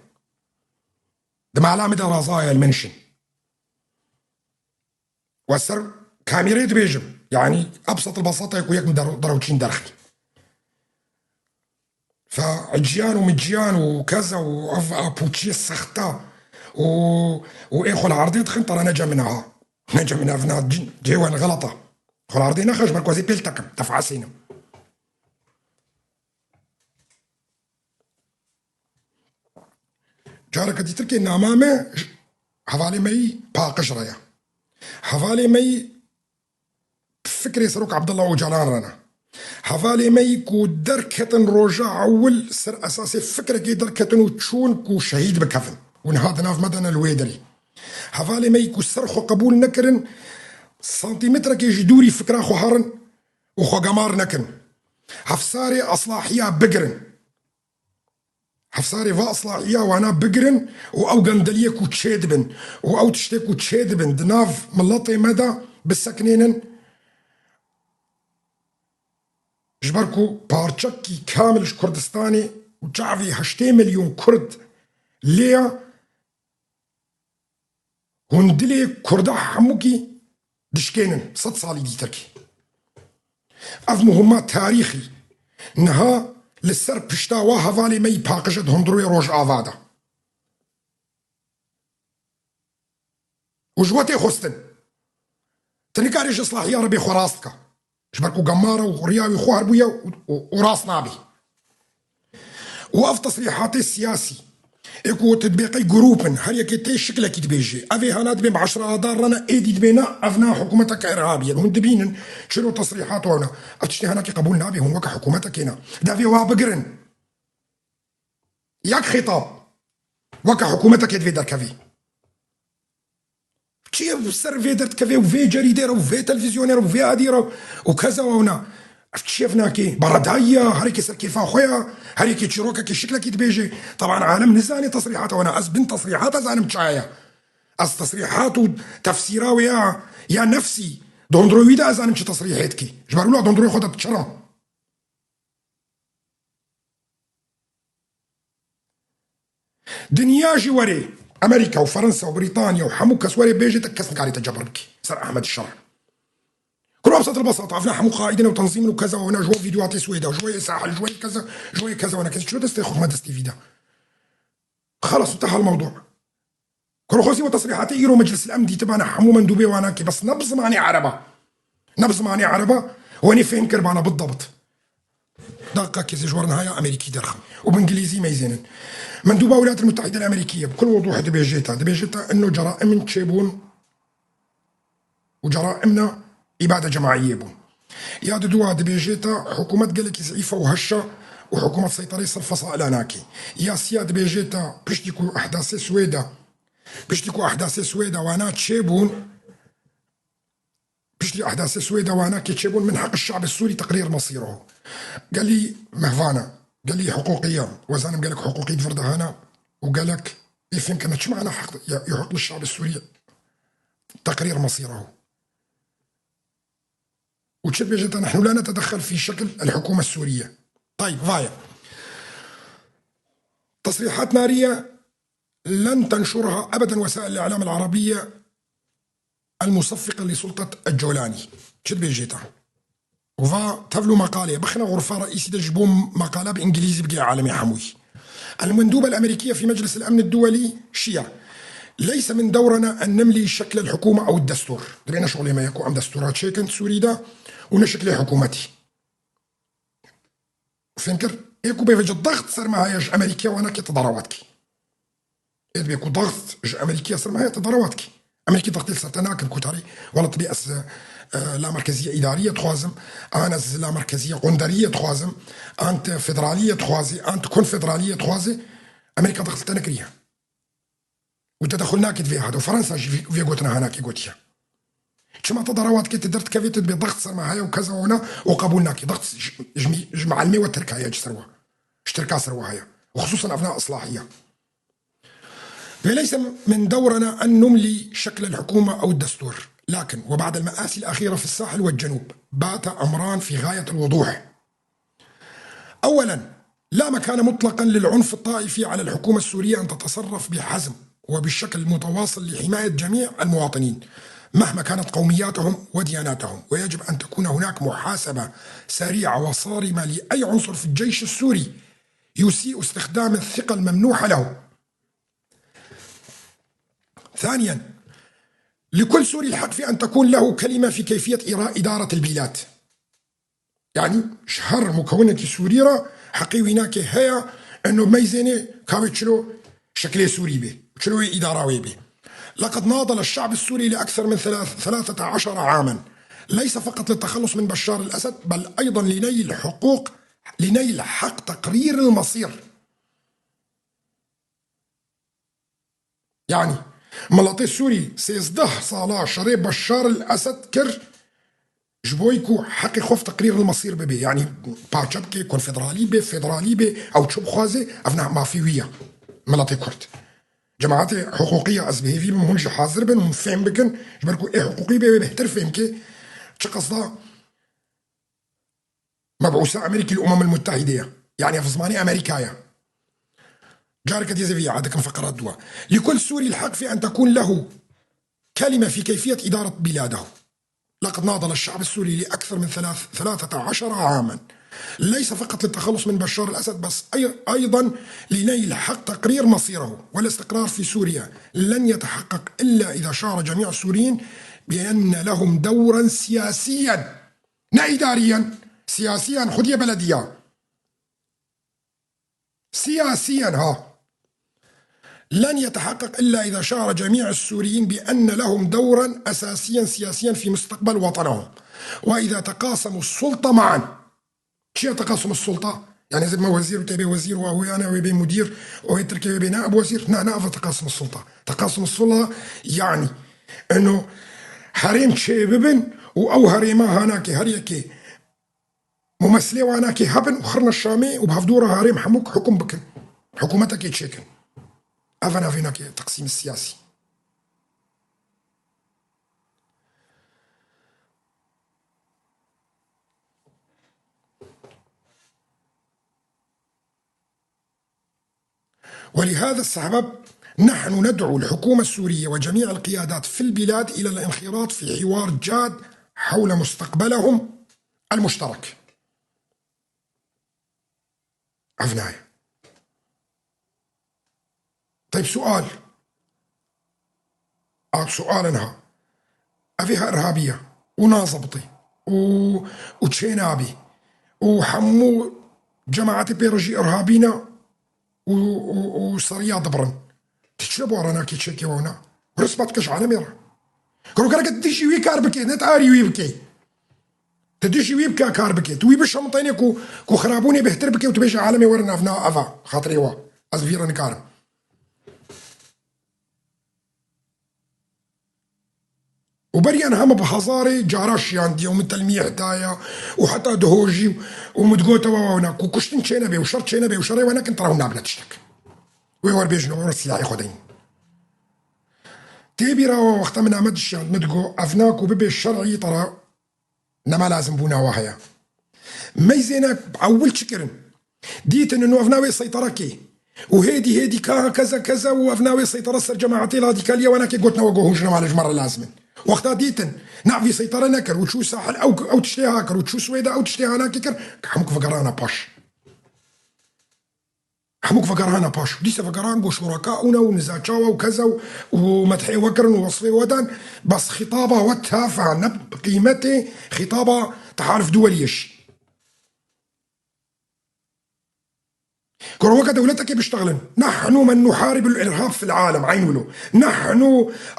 Di mala min de razaye li min şin. Û ez ser kamîrê dibêjim. Yanî ebsat el besata ku yek min der-, derewçîn derxî. Fe ciyan û min ciyan û keza û ev apûçiyê sexta û, û ê xwe li erdê dixin, tera nece min ha. Nece min ev na cin, cê wan xelata. Xwe li erdê nexe ji ber ku ez ê pêl tekim, defasînim. Careke dîtir kê nama me ji hevalê me yî paqij re ye. Hevalê me yî bi fikrê Serok Abdullah Ocalan re ne. Hevalê me yî ku derketin roja ewil ser esasê fikrekê derketin û çûn ku şehîd bikevin. Û niha di nav me de ne li wê derê. Hevalê me yî ku ser xwe qebûl nekirin, santîmetrekê ji dûrî fikra xwe herin û xwe gemar nekin. Hefsarê eslahiya bigirin. Hefsarê va eslahiya wana bigirin û ew gendeliyê ku çêdibin û ew tiştê ku çêdibin di nav miletê me de biseknênin. Ji ber ku parçekî kamil ji Kurdistanê û çavî heştê milyon Kurd lê ye, hûn dilê Kurda hemûkî dişkênin, sed salî dîtirkî. Ev muhima tarîxî niha li ser pişta wa hevalê me yî paqij e di hundirê Rojava de. Û ji we tê xwestin. Tu nikarî ji islahiya re bê xwe rast bike. Ji ber ku gemara û riya wî xwar bûye û, û, û rast nabî. Û ev tesrîhatê siyasî, ê ku tu dibê qey grûp in, her yekê tê şiklekî dibêjê. Ev ê hana dibê bi eşra adar re ne, êdî dibê ne, ev na hikûmeteke irhabî ye. Hûn dibînin çilo tesrîhat wana. Ev tiştê hinekî qebûl nabê, hûn weke hikûmetekê ne. Devê wa bigirin. Yek xîtab. Weke hikûmetekê divê derkevî. Çi ye ser vê derdikevê û vê cerîdê re û vê televîzyonê re û vê adî re û keza wewna? Ev çi ye vinakê? Beredayî ya, herêkê ser kêfa xwe ya, herêkê çîrokekê şiklekî dibêje. Teban alem nizane tesrîhata wana. Ez bin tesrîhata zanim çaya ye. Ez tesrîhat û tefsîra wê ya, ya nefsî, dondroyî de ez zanim çi tesrîhê dikî. Ji ber wilo dondroyê xwe de diçirim. Dinya jî were, Amerîka û Ferensa û Brîtanya û hemû kes were bêje te kes nikarê te cebir bikî ser Ehmed Şer. Kuro ebsat el besata, evna hemû qaîdin û tenzîmin û keza û evna ji we vîdyoatê Swêda, ji we yê sahil, ji we yê keza, ji we yê keza û evna kes çilo destê xwe xime destî vîda. Xelas, intehal mewdu. Kuro xwezî we tesrîhatê îro Meclis el Emn dîtibana hemû mendûbê wana kê, bes ne bi zimanê ereba. Ne bi zimanê ereba, wenî fêm kiribana bidebit. دقة كزي جوارن هايا أمريكي درخم. وبإنجليزي ميزينن. مندوبة الولايات المتحدة الأمريكية بكل وضوح دبيجيتا. دبيجيتا إنه جرائم تشيبون وجرائمنا إبادة جماعية بون. يا ددوا دبيجيتا حكومة قالك زعيفة وهشة وحكومة سيطرة صرف فصائل أناكي. يا سيا دبيجيتا بشتكو أحداث سويدا. بشتكو أحداث سويدا وانا تشيبون. پشتی ئەحداسێ سوێدا واناکێ چێبوون، من حەق الشعب السوری تقریر مەسیرەوە. گەلی مەهڤانە، گەلی حقوقیە، وەزانم گەلک حقوقی دڤردە هەنە و گەلک ئێ فێم کەنە چ مەعنا حەق، یە، یە حەق الشعب السوری تقریر مەسیرەوە. و چ بێژێتە نحن لا نتدخل في شكل الحكومة السورية. طيب، ڤایە. تصريحات نارية لن تنشرها أبدًا وسائل الإعلام العربية المصفقة لسلطة الجولاني. چ دبێژێتە؟ وفا تەڤل و مەقالەیە بخنە غرفە رئیسی دە ji bo مەقالە بە ئینگلیزی بگێ عالەمێ هەمووی. المندوبة الأمريكية في مجلس الأمن الدولي شیە. ليس من دورنا أن نملي شكل الحكومة أو الدستور. دبێ نە شغلێ مە یەکو ئەم دەستورا چێکن سووریدا و نە شکلێ حکوومەتی. فێنکر، ئێکو بێ vecî دەخت سەرمە هەیە ji ئەمریکیە وانە کێتە دەڕەوات کی. ئێت بێکو دەخت ji ئەمریکیە سەرمە هەیە تە دەڕەوات کی. ئەمریکی دەختی سەرتە ناکن کوتاری وڵات بێ ئەس، ئە، لا مرکزیە ئیداریە دخوازم، ئان ئەس لا مرکزیە قوندەریە دخوازم، ئان تە فدرالیە دخوازی، ئان تە کۆنفدرالیە دخوازی. ئەمریکا دەخت تە نەکریە. و تەدەخول ناکێت vê هاتە و فەرەنسا ژی vê، vê gotina hanakê gotiye. Çima te derewa dikê tu derdikevê tu dibê dext serma heye û keza wana û qebûl nakê. Dext ji, ji, ji meelmê we tirk heye ji ser we. Ji tirka ser we heye. Û xisûsan ev na islahiye. وليس من دورنا أن نملي شكل الحكومة أو الدستور، لكن وبعد المآسي الأخيرة في الساحل والجنوب بات أمران في غاية الوضوح. أولًا، لا مكان مطلقًا للعنف الطائفي على الحكومة السورية أن تتصرف بحزم وبشكل متواصل لحماية جميع المواطنين مهما كانت قومياتهم ودياناتهم، ويجب أن تكون هناك محاسبة سريعة وصارمة لأي عنصر في الجيش السوري يسيء استخدام الثقة الممنوحة له. ثانيًا، لكل سوري الحق في أن تكون له كلمة في كيفية إرا-، إدارة البلاد. یعنی، ji her mukewinekî Sûrî re heqê wînakê heye, eno meyzênê ka wê çilo şeklê Sûrî bê, çilo wê îdara wê bê. لقد ناضل الشعب السوري لأكثر من ثلاث، ثلاثة عشر عامًا، ليس فقط للتخلص من بشار الأسد، بل أيضًا لنيل حقوق، لنيل حق تقرير المصير. Yani, miletê Sûrî sêzdeh sala şerê Beşar el Esed kir, ji bo ku heqê xwe teqrîr el mesîr bibe. Yani, parçe bike, konfederalî be, federalî be, ew çi bixwaze, ev ne mafê wî ye. Miletê Kurd. Cemaetê hiqûqî ye, ez bi hêvî bim, hûn jî hazir bin, hûn fêm bikin, ji ber ku ê hiqûqî be, wê bêhtir fêm ke çi qesda مبعوثة أمريكي الأمم المتحدة، يعني في زماني أمريكايا. جارك دي زي عندك فقرات دوا. لكل سوري الحق في أن تكون له كلمة في كيفية إدارة بلاده. لقد ناضل الشعب السوري لأكثر من ثلاث، ثلاثة عشر عامًا، ليس فقط للتخلص من بشار الأسد، بس أي-، أيضًا لنيل حق تقرير مصيره. والاستقرار في سوريا لن يتحقق إلا إذا شعر جميع السوريين بأن لهم دورًا سياسيًا. Ne îdarî yen, siyasî yen, xwediyê beledî ya. Siyasî yen ha. لن يتحقق إلا إذا شعر جميع السوريين بأن لهم دورًا أساسيًا سياسيًا في مستقبل وطنهم. وإذا تقاسموا السلطة معًا. Çi ye teqasum sulta? Yani, ez me wezîr û te bê wezîr û ew ê ana wê bê mudîr û wê tirkê wê bê naib wezîr? Na, na, eva teqasum sulta. Teqasum sulta, yani, eno herêm çê bibin û ew herêma hanakê her yekê mumesilê wanakê hebin û xirne Şamê û bi hevdû re harêm hemûk hukum bikin. Hikûmetekê çêkin. Ev navê nake teqsîm siyasî. ولهذا السبب نحن ندعو الحكومة السورية وجميع القيادات في البلاد إلى الانخراط في حوار جاد حول مستقبلهم المشترك. Ev nayê. Teyb sual. A sual niha. Ev ê ha irhabî ye û nazebitî û, û çênabî û hemû cemaetê pê re jî irhabî ne û, û, û seriya dibirin. Tu çi bo re nakê çekê wana? Rispa dike ji alemê re. Kuro gereke tu dijî wî kar bikê, ne tu arî wî bikê. Tu dijî wî bike kar bikê. Tu wî bişemtênê ku, ku xirabûnê bêhtir bike û tu bêje alemê were navna eva, xatirê wa. Ez vî re nikarim. û beriyan heme bi hezarê cara şiyandiye û min telmîh daye û heta dihojî û min digote we wana ku kuştin çênebe û şer çênebe û şerê we nekin, tira hûn nabine tiştek. Wê wer bêjin, wê wer silahê xwe deyin. Tê bîra we wexta min Amed dişiyand, min digo, ev na ku bibe şer'î tira Nema lazim bûna we heye. Meyzêne ewil çi kirin? Dîtin û ev navê seytara kê. Û hêdî hêdî ka keze keze û ev navê seytara ser cemaetê la dîkaliye we nake gotine we go hûn ji nema li ji me re lazim in. Wexta dîtin, navî seytara nekir û çû sahil ew, ew tiştê ha kir û çû Swêda ew tiştê ha nake kir, hemûk vegerana paş. Hemûk vegerhana paş. Dîse vegeran go şoraka ûna û nizaçawa û keza û, û medhê we kirin û wesfê we dan. Bes xitaba we tafa ne bi qîmetê xitaba teharif duweliyê jî. Kuro weke dewletekê biştexilin. نحن من نحارب الإرهاب في العالم. عين ولو. نحن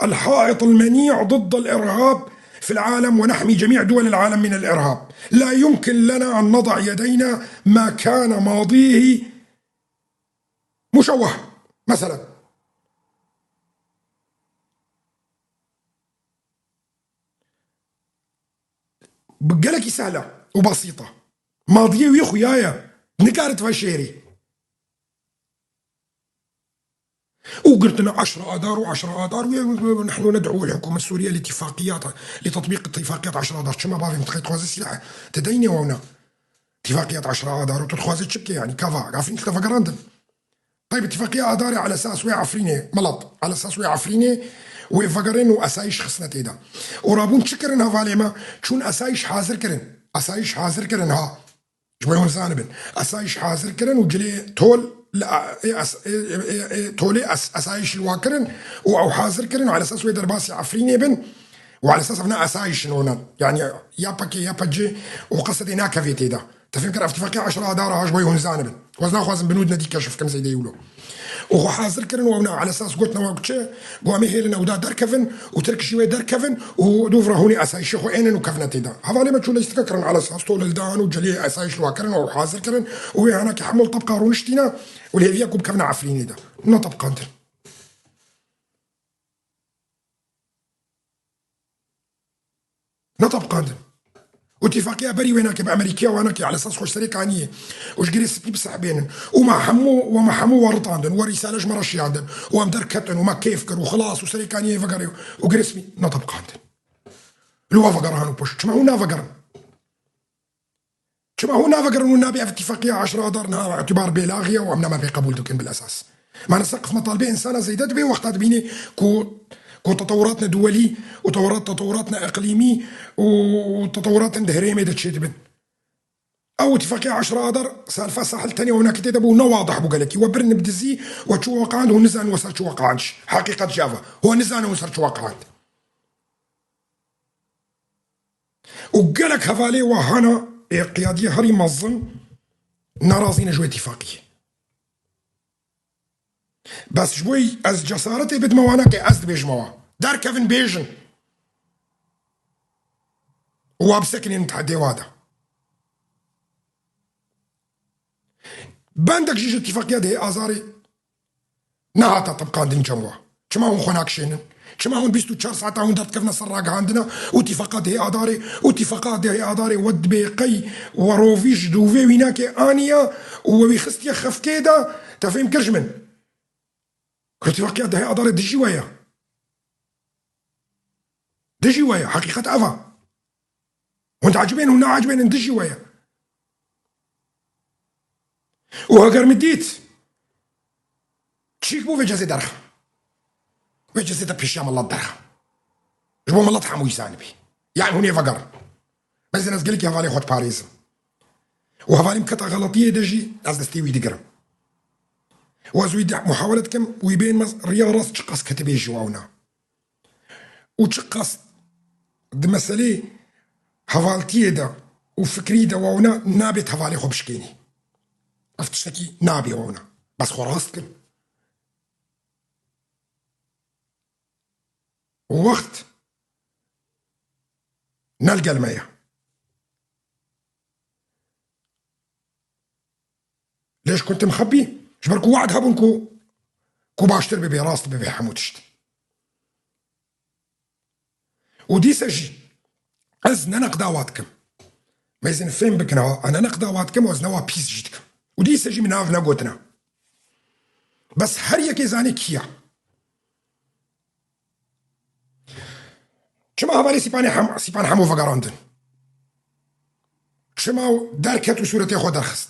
الحائط المنيع ضد الإرهاب في العالم ونحمي جميع دول العالم من الإرهاب. لا يمكن لنا أن نضع يدينا ما كان ماضيه مشوه. Mesela. Gelekî sehla û basîta. Madiyê wî xuya ye. Nikarit veşêrî. û girtine eşra adar û eşra adar û نحن ندعو الحكومة السورية لاتفاقيات، لتطبيق اتفاقيات عشرة آذار. Çima bavê min dixwazê sîlah te deynê wewna. Tifaqiyat eşra adar û tu dixwazê çi bike yani? Kava, gafin işte vegerandin. Tayb itifaqiya adarê ala esas wê Efrînê, Milat, ala esas wê Efrînê wê vegerin û esayîş xistine tê de. Û rabûn çi kirin hevalê me? Çûn esayîş hazir kirin. Esayîş hazir kirin ha. Ji bo hûn zanibin. Esayîş hazir kirin û cilê tol li a-, ê es-, ê, ê, ê, ê, tolê es-, esayîş li wa kirin û ew hazir kirin û ala esas wê derbasî Efrînê bin û ala esas ev ne esayîş in onan. Yani ya pekê ya pecê û qesedê nakevê tê de. Te fêm kir, ev tifaqê eşra adara ha ji bo hûn zanibin. Ez naxwazim binûdine dî keşif kim zêdeyî wilo. Û xwe hazir kirin û ew ne ala esas gotina we çi? Go em ê hêlin ew da derkevin û Tirk jî wê derkevin û dûv re hûnê esayîşê xwe ênin û kevine tê de. Hevalê me çû lojîstîka kirin ala esas tolildan û cilê esayîş li wa kirin û hazir kirin û wê hanakî hemû tepqa rûniştîne û li hêviya ku bikevine Efrînê de. Ne tepqandin. Netepqandin. Û tifaqiya berî wê nake bi Amerîkiya wan nake, ala esas xwe ji serê kaniyê û ji girê spî bisehbênin. Û me hemû, we me hemû we ritandin, we rîsale ji me re şiyandin. Û em derketin û me kêf kir û xilas û serê kaniyê vegerê û girê spî netepqandin. Li we vegeran û pişt. Çima hûn navegerin? Çima hûn navegerin û nabê ev tifaqîya eşra adar niha îtîbar bêlaxî ye û em nema pê qebûl dikin bil esas. Mane seqf metalbê insana zêde dibe wexta dibînê ku, ku tetewuratne duwelî û tewurat, tetewuratne iqlîmî û tetewuratên di herêmê de çêdibin. Ew tifaqîya eşra adar salfa sahil tenê winakî tê de bû, ne wadih bû gelekî. We birin bi dizî, we çû weqand, hûn nizanin we ser çi weqand. Heqîqet jî ev e. We nizanin we ser çi weqand. Û gelek hevalê we hene ê qiyadiyê herî mezin narazî ne ji wê tifaqiyê. Bes ji bo ez cesaretê bidime wana ke ez dibêjime wa. Derkevin bêjin. Û wa bisekinên tehedê wa de. Bendek jî ji tifaqiya dehê azarê nehata tibqandin cem wa. Çima hûn xwe nakişênin? Çima hûn bîst û çar saeta hûn derdikevine ser ragihandina û tifaqa dehê adarê û tifaqa dehê adarê we dibê qey we rovî ji dûvê wî nake aniya û we wî xistiye xefkê de, te fêm kir ji min? Ku tifaqiya dehê adarê dijî we ye. Dijî we ye. Heqîqet ev e. Hûn diecibên, hûn naecibênin, dijî we ye. Û heger min dît çîk bû, vê cezê derxim. Vê cezê de pêşiya milet derxim. Ji bo milet hemûyî zanibî. Yani hûn ê vegerin. Mezin ez gelekî hevalê xwe diparêzim. Û hevalê min keta xeletiyê de jî ez destê wî digirim. Û ez wî de muhawele dikim, wî bên me riya rast çiqas ketibê ji wawna. Û çiqas di meselê hevaltiyê de û fikrî de wawna nabê hevalê xwe bişkênî. Ev tiştekî nabê wawna. Bes xwe rast kin. Wext ne li gel me ye. Lêş kuntim xebî, ji ber ku wad hebûn ku, ku baştir bibe, rast bibe hemû tişt. Û dîse jî ez ne neqda wa dikim. Mêzin fêm bikin ha, ez ne neqda wa dikim û ez ne wa pîs jî dikim. Û dîse jî min nav negotina. Bes her yekê zanê kî ya. Çima hevalê Sîpanê Hem-, Sîpan Hemo vegerandin? Çima derket û sûretê xwe derxist?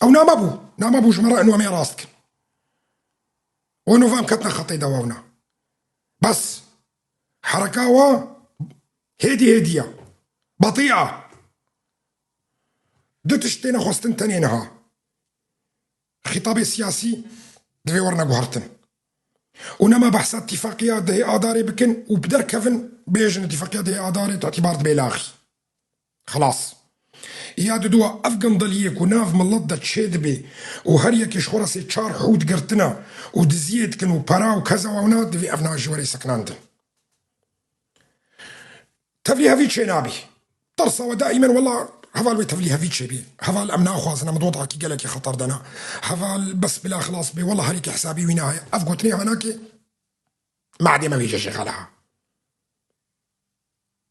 Ew name bû. Name bû ji me re eno em ê rast kin. Û eno em ketine xetê de wawna. Bes hereka wa hêdî hêdî ya. Betî ya. Du tişt têne xwestin tenê niha. Xîtabê siyasî divê werne guhertin. Û nema behsa tîfaqiya dehê Adarê bikin û bi derkevin bêjin tîfaqiya dehê Adarê tu îtibar dibe laxî. Xilas. Ya diduwa ev gindeliyê ku nav milet de çêdibe û her yekê ji xwe re sê çar hût girtine û diziyê dikin û pera û keza wawna divê ev nav ji werê sekinandin. Tevlî hevî çênabî. Tirsa we daîmen, wela heval wê tevlî hevî çêbî. Heval em naxwazin, em di wextakî gelekî xeter de ne. Heval bes bila xilas bê, wela herî ki hesabî wî naheye. Ev gotinê hanakê madê me vêje jêxeleha.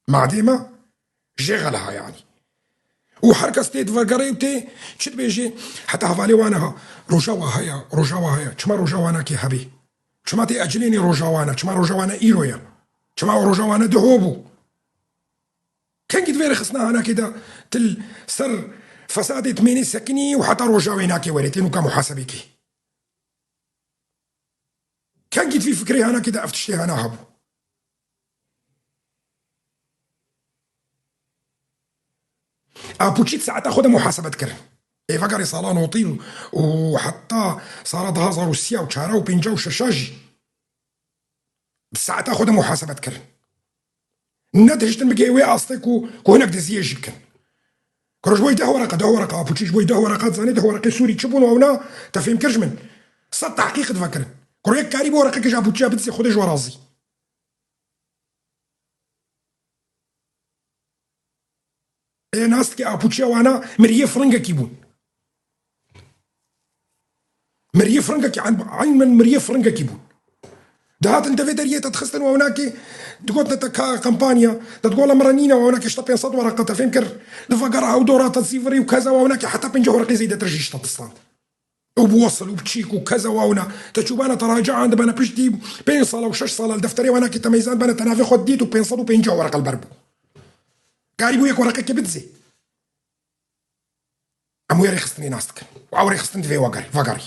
Madê me jêxeleha yanî. Û her kes tê divegere û tê çi dibêjê, heta hevalê wane ha, Rojawa heye, Rojawa heye. Çima Rojawa nake hebê? Çima tê ecilênê Rojawa ne? Çima Rojawa ne îro ye? Çima Rojawa ne duho bû? Kengî divê rêxistina hanakê de til ser fesadê timênê sekinî û heta Rojawê nake were tê nûka muhasebê kê? Kengî divî fikrê hanakê de ev tiştê hana hebû? Apuçî di saeta xwe de muhasebe dikirin. Ê vegerê sala notî û, û heta sala du hazar û sî û çar û pênc û şeş jî di saeta xwe de muhasebe dikirin. Nedihiştin bigihê wê astê ku, ku hinek diziyê jî bikin. Kuro ji bo deh wereqe, deh wereqe apuçî ji bo deh wereqe dizanê deh wereqê sûrî çi bûn û ewna te fêm kir ji min. Sed tehqîq divekirin. Kuro yek karî bo wereqeke ji apuçiya bidizê Xwedê ji we razî. Ê nas dike apuçiya wana miriyê firingekî bûn. Miriyê firingekî, eyn, eyn min miriyê firingekî bûn. Dihatin devê deriyê te dixistin û ewnakê digotin te ka kampanya, te digot wela min re nîne û ewnakê ji te pênc sed wereqe te fêm kir. Li vegera ew dora te zîvirî û keza û ewnakê heta pêncî wereqê zêdetir jî ji te distand. Û bi wesil û bi çîk û keza û ewna. Te çûbana te racian dibana piştî pênc sala û şeş sala li defterê û ewnakê te meyzan bana te navê xwe dît û pênc sed û pêncî wereqe li ber bû. Karî bû yek wereqekê bidizê. Em wê rêxistinê nas dikin. Û ew rêxistin divê wegerî, vegerî.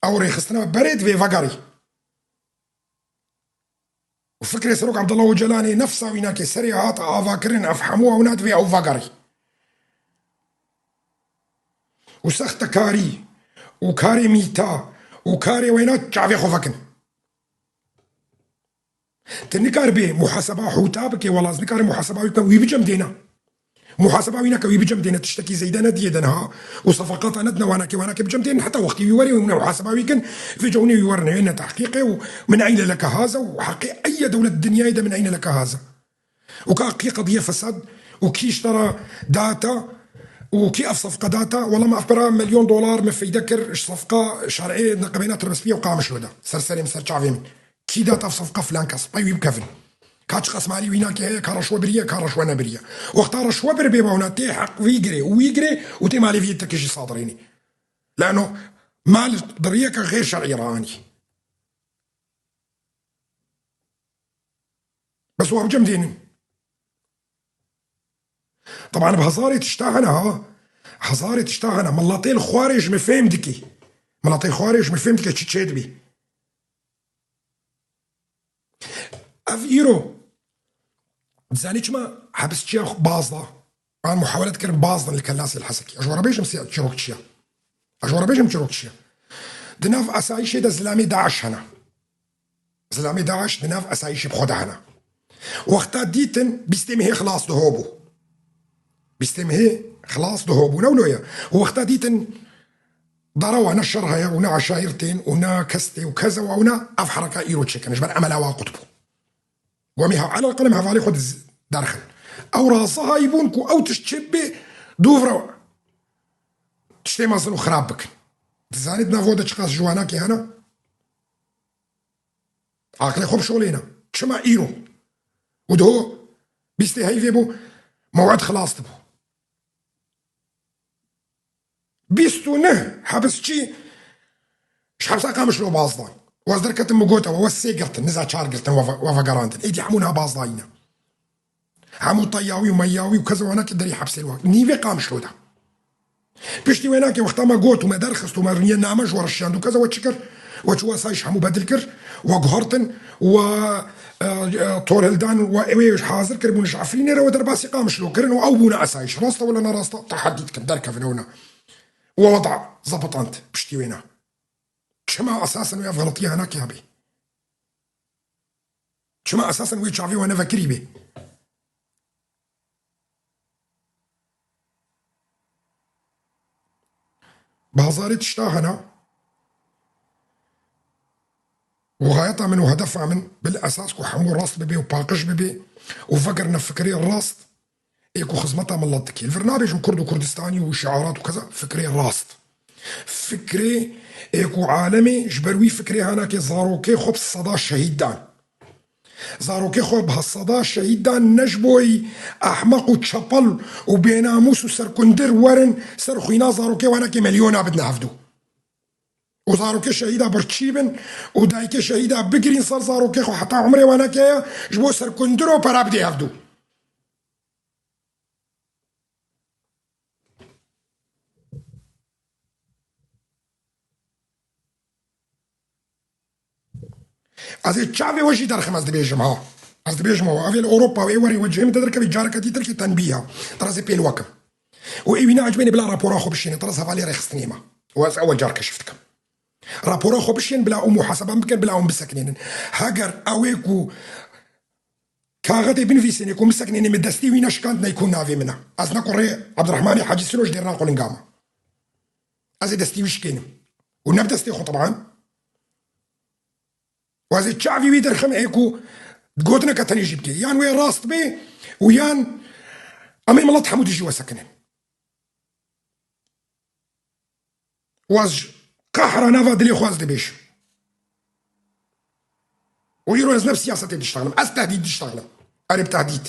Ew rêxistina berê divê vegerî. Û fikrê Serok Abdullah Ocalanê nefsa wîna kê serê hate avakirin, ev hemû ewna divê ew vegerî. Û sextekarî û karê mîta û karê wêna çavê xwe vekin. Tu nikaribê muhaseba hûta bikê, wela ez nikarim muhaseba wî bikim, wî bicem dêne. Muhaseba wî neke, wî bicem dêne, tiştekî zeyde nediyê de niha. Û sefaqata nedine wanakê, wanakê bicem dêne, heta wextî wî werê û min muhaseba wî kin, vêca hûnê wî werine, wêne tehqîqê û min eyne leke haze û heqê eye dewlet dinyayê de min eyne leke haze. Û ka kî qediye fesad û kî ji te re data û kî ev sefqa data, wela me ev pera milyon dolar me feyde kir, ji sefqa şerê neqebêna tirbespiyê û Qamişlo de. Ser serê min, ser çavê min. Kî data ev sefqa filan kes? Pey wî bikevin. Ka çi qas malî wî nake heye, ka reşwe biriye, ka reşwe nebiriye. Wexta reşwe bir bê wawna tê heq vî girê û wî girê û tê malê vî yekê jî sadirênî. Lano mal bi riyeke xêr şerî re anî. Bes wa bicem dênin. Teban bi hezarê tişta hene ha. Hezarê tişta hene. Miletê li xwarê ji min fêm dikî. Miletê xwarê ji min fêm dike çi çêdibî. Ev îro dizanî çima hebisçiya xwe baz da? An muhawele dikirin baz din li kellasê li Hesekê. Ez ji we re bêjim sê çîrok çi ye? Ez ji we re bêjim çîrok çi ye? Di nav esayîşê de zilamê DAIŞ hene. Zilamê DAIŞ di nav esayîşê bi xwe de hene. Wexta dîtin bîstê mehê xilas diho bû. Bîstê mehê xilas diho bû, ne wilo ye. Wexta dîtin dara wana şer heye û ne eşayir tên û ne kes tê û keze wa û ne ev hereka îro çêkin. Ji ber emela wa qut bû. Got, "Em ê he-, elaqelem hevalê xwe diz-, derxin." Ew razihayî bûn ku ew tişt çê bê, dûv re tiştê mezin û xirab bikin. Dizanît nav de çiqas ji wanakê hene? Aqilê xwe bişolêne. Çima îro? Û diho bîstê heyvê bû, mewed xilas dibû. Bîst û neh hebisçî ji hepsa Qamişlo baz dan. Wez derketin, min gote we, wez sê girtin, niza çar girtin, we ve-, we vegerandin. Êdî hemû niha bazdayî ne. Hemû teyawî û meyawî û keza wanakê derî hepsê wa. Nîvê Qamişlo de. Piştî wênakê wexta me got û me derxist û me rûniyê name ji we re şiyand û keza we çi kir? We çû asayiş hemû bedil kir, we guhertin, we, e, e, torhildan, we wê hazir kiribûn ji Efrînê re we derbasî Qamişlo kirin û ew bûne asayiş. Rast e wele ne rast e? Tehedî dikim, derkevin ew ne. We weda zebitand piştî wêna. Çima esasen wê ev xeletiya hinekê hebê? Çima esasen wê çavê we nevekirî bê? Bi hezarê tişta hene û xayeta min û hedefa min bil esas ku hemû rast bibe û paqij bibe û vegerine fikrê rast ê ku xizmeta milet dike. Li vir nabêjim Kurd û Kurdistanî û şiarat û keza, fikrê rast. Fikrê ê ku alemê ji ber wî fikrê hanakê zarokê xwe bi seda şehîd dan. Zarokê xwe bi seda şehîd dan ne ji bo wî ehmeq û çepel û bênamûs û serkundir werin ser xwîna zarokê wanakê milyona bidine hevdû. Û zarokê şehîda birçî bin û dayikê şehîda bigirîn ser zarokê xwe heta umrê wanakê ye, ji bo serkundir û pera bidê hevdû. Ez ê çavê we jî derxim, ez dibêjim ha. Ez dibêjim we. Ev ê li Ewropa û ê werê we cihê min te derkevî, careke dî tirkî tenbîh ha. Te ez ê pêl wekim. Û ê wî neecibêne bila rapora xwe bişîne. Te ez hevalê rêxistinê me. Û ez ewil car keşif dikim. Rapora xwe bişên bila û muhaseba bikin, bila hûn bisekinênin. Heger ew ê ku kaxetê binivîsînê ku min sekinênê min destê wî neşikand, neyko navê min e. Ez ne kurê Ebdirehmanê Hecî Siro ji dêrina qulinga me. Ez ê destê wî şikênim. Û ne bi destê xwe teban. Û ez ê çavî wî derxim ê ku gotineke tenê jî bike. Yan wê rast bê û yan em ê milet hemû dijî we sekinin. Û ez ji qehra nava dilê xwe ez dibêjim. Û îro ez ne bi siyasetê diştexlim. Ez tehdîd diştexlim. Erê bi tehdîd.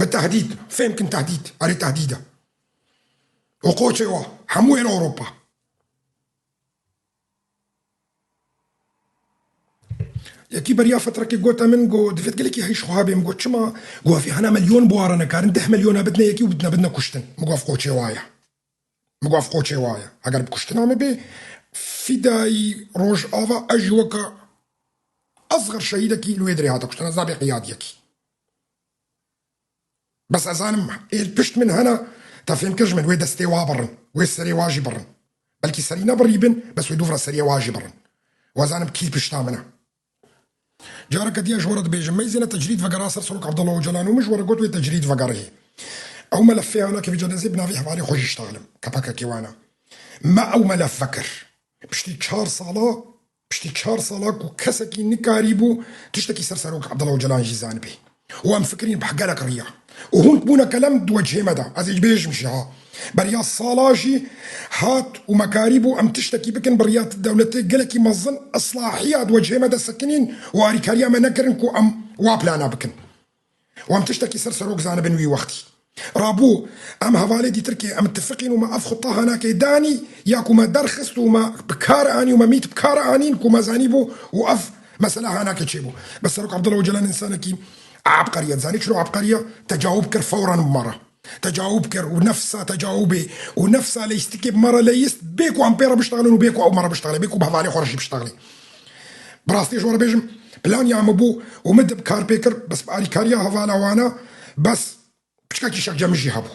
Bi tehdîd. Fêm kin tehdîd. Erê tehdîd e. Û qoçê wa. Hemû ên Ewropa. Yekî beriya fetrekê gote min, got, divêt gelekî heyş xwe hebê. Min got, çima? Got, vê hene milyon biware nekarin, deh milyona bidine yekî û bidine, bidine kuştin. Min got, ev qoçê wa ye. Min got, ev qoçê wa ye. Eger bi kuştina min bê, fîdayî Rojava ez jî weke ezxer şehîdekî li wê dirê hate kuştin. Ez nabê qiyadiyekî. Bes ez zanim ê li pişt min hene, te fêm kir ji min, wê destê wa birin, wê serê wa jî birin. Belkî serî nebirî bin, bes wê dûv re serê wa jî birin. Û ez zanim kî pişta min e. Careke diye ji we re dibêjim, meyzêne tecrîd vegera ser Serok Abdullah Ocalan û min ji we re got wê tecrîd vegerihê. Ew melefê hana ke vêca dezê bi navê hevalê xwe jî ştaxlim. Kepekekê wana. Me ew melef vekir. Piştî çar sala, piştî çar sala ku kesekî nikarîbû tiştekî ser Serok Abdullah Ocalan jî zanibê. Û em fikirîn bi gelek riya. Û hûn bûne kelem di wecihê me de. Ez ê bêjim jî ha. Beriya sala jî hat û me karîbû em tiştekî bikin bi riya dewletê gelekî mezin islahiya di wecihê me de sekinîn û arîkariya me nekirin ku em wa plana bikin. Û em tiştekî ser serok zanibin wî wextî. Rabû, em hevalê dîtirkê, em tifiqîn û me ev xuta hanakê danî, ya ku me derxist û me bi kar anî û me mît bi kar anîn ku me zanîbû û ev mesela hanakê çêbû. Bes Serok Abdullah Ocalan însanekî ebqerî ye. Dizanî çilo ebqerî ye? Tecawub kir fewran bi me re. Tecawub kir û nefsa tecawubê û nefsa leyistikê bi me re leyist, bê ku em pê re biştexilin û bê ku ew me re biştexile, bê ku bi hevalê xwe re jî biştexile. Bi rastî ji we re bêjim, plan ya min bû û min di kar pê kir, bes bi alîkariya hevala wana, bes piçkekî şekce min jî hebû.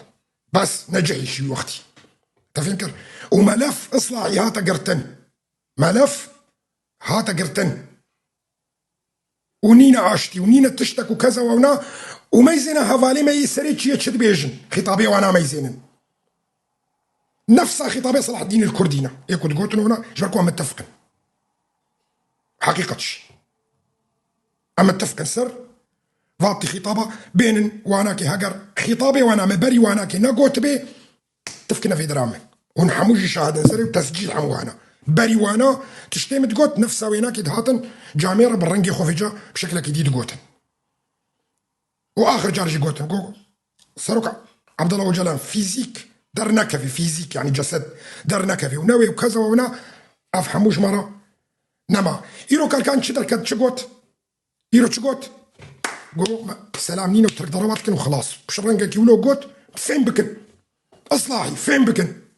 Bes necihî jî wî wextî. Te fêm kir? Û melef islahî hate girtin. Melef hate girtin. û nîne aştî û nîne tiştek û keza wewna û meyzêne hevalê me yê serê çiyê çi dibêjin. Xîtabê wana meyzênin. Nefsa xîtabê Selahaddîn el Kurdî ne. Ê ku digotin wana ji ber ku em mitefq in. Heqîqet jî. Em mitefq in ser vatî xîtaba bênin wanakê heger xîtabê wana me berî wanakê negotibê, tifkine vê dira me. Hûn hemû jî şahid in serê û tescîl hemû hene. Berî wana tiştê min digot, nefsa wênakê dihatin camê re bi rengê xwe vêca bi şeklekî dî digotin. Û axir car jî gotin, got, Serok Abdullah Ocalan fîzîk dernekevê, fîzîk, yanî cesed dernekevê û newê û keza wewna, ev hemû ji me re nema. Îro Kalkan çi derket, çi got? Îro çi got? Got, me selam nîne û Tirk derewa dikin û xilas. Bi rengekî wilo got, fêm bikin. Islahî, fêm bikin.